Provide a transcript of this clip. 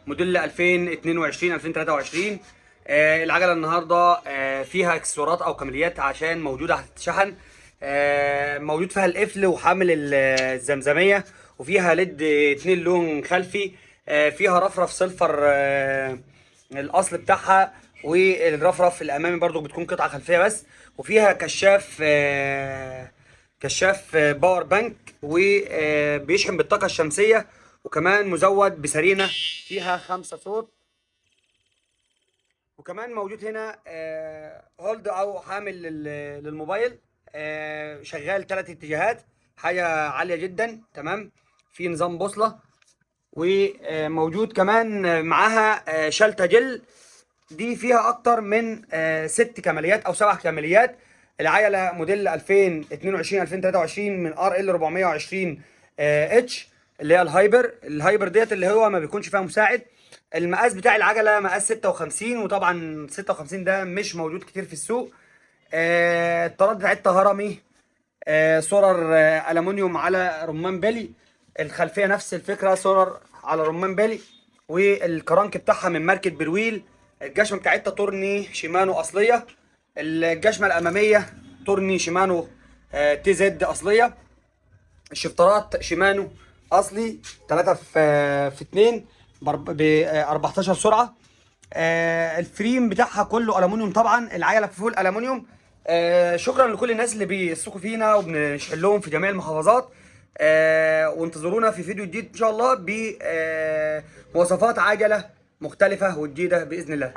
موديل 2022 2023. العجلة النهارده فيها اكسسوارات او كماليات عشان موجودة هتتشحن. موجود فيها القفل وحامل الزمزميه، وفيها LED 2 لون خلفي. فيها رفرف silver، الاصل بتاعها، والرفرف الامامي برضو بتكون قطعه خلفية بس. وفيها كشاف، كشاف power bank، وبيشحن بالطاقة الشمسيه، وكمان مزود بسرينه فيها 5 صوت. وكمان موجود هنا hold او حامل للموبايل، شغال 3 اتجاهات، حاجة عالية جدا. تمام، في نظام بوصله. وموجود كمان معاها شلته جل، دي فيها اكتر من 6 كماليات او 7 كماليات. العجلة موديل 2022 2023 من RL 420 H، اللي هي ال hyper. ال hyper ديت اللي هو ما بيكونش فيها مساعد. المقاس بتاع العجلة مقاس 56، وطبعا 56 ده مش موجود كتير في السوق. الطارات بتاعتها هرمي، صرر الومنيوم على رمان بلي. الخلفية نفس الفكرة، صرر على رمان بلي. والكرانك بتاعها من ماركة برويل. الجشمه بتاعتها تورني شيمانو اصلية. الجشمه الامامية تورني شيمانو TZ اصلية. الشفترات شيمانو اصلي 3 في 2 ب 14 سرعة. ال frame بتاعها كله الومنيوم، طبعا العجلة full الومنيوم. شكرا لكل الناس اللي بيثقوا فينا وبنشحن لهم في جميع المحافظات. وانتظرونا في فيديو جديد ان شاء الله بمواصفات عجله مختلفة وجديدة باذن الله.